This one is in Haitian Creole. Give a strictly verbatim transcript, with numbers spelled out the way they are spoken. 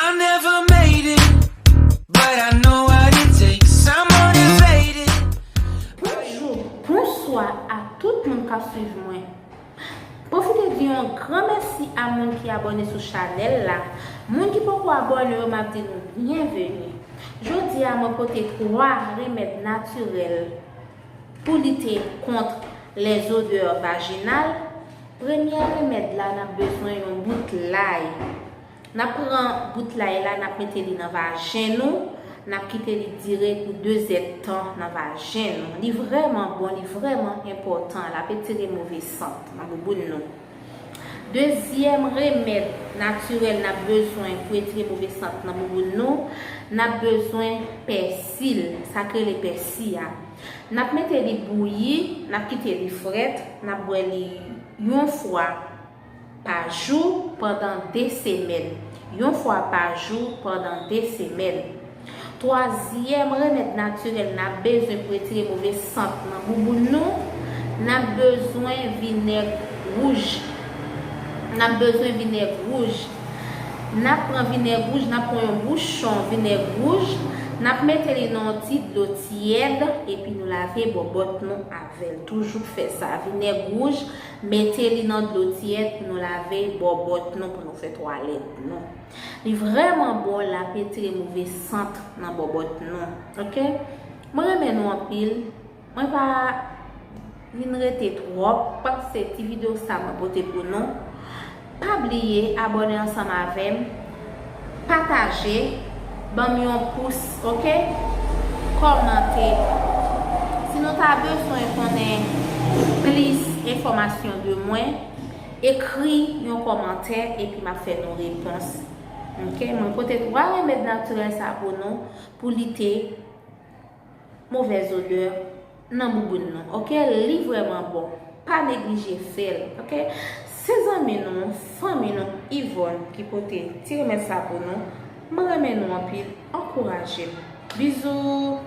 I never made it, but I know what it takes. I'm motivated. Bonjou, bonswa a tout moun k ap swiv mwen. Pwofite di yon gran mèsi a moun ki abòne sou chanèl la. Moun ki poko abòne yo, m ap di nou byenveni. Jodi a, mwen pote twa remèd natirèl pou lite kont les odeurs vaginales. Premye remèd la, n ap bezwen yon bout lay. N ap pran bout lay la, n ap mete li nan vajen nou, n ap kite li dire pou de zèdtan nan vajen nou. Li vrèman bon, li vrèman enpòtan, l ap etire move sant nan bouboun nou. Dezyèm remèd natirèl n ap bezwen pou etire move sant nan bouboun nou, n ap bezwen pèsi, sa k rele pèsi a. N ap mete li bouyi, n ap kite li frèt, n ap bwè li yon fwa pa jou pandan de semèn. Yon fwa pa jou pandan de semèn. Twazyèm remèd natirèl n ap bezwen pou etire move sant nan bouboun nou, n ap bezwen vinèg wouj. N ap bezwen vinèg wouj. N ap pran vinèg wouj, n ap pran yon bouchon vinèg wouj, n ap mete li nan yon ti dlo tyèd, epi nou lave bòbòt nou avè l. Toujou fè sa. Vinèg wouj, mete li nan dlo tyèd pou nou lave bòbòt nou, pou nou fè twalèt nou. Li vrèman bon, l ap etire move sant nan bòbòt nou. Oke? Mwen renmen nou anpil. Mwen pa vin rete twòp, panse ti videyo sa mwen pote pou nou. Pa bliye abòne ansanm avè m, pataje, ban m yon pous, oke? Kòmante. Si nou ta bezwen konnen plis enfòmasyon de mwen, ekri yon kòmantè epi m ap fè nou repons. Oke? Mwen pote twa remèd natirèl sa pou nou, pou lite movèz odè nan bouboun nou. Oke? Li vrèman bon. Pa neglije fè l. Oke? Se zanmi nou, fanmi nou, Yvonne ki pote ti remèd sa pou nou. Mwen renmen nou anpil. Ankouraje m. Bizou!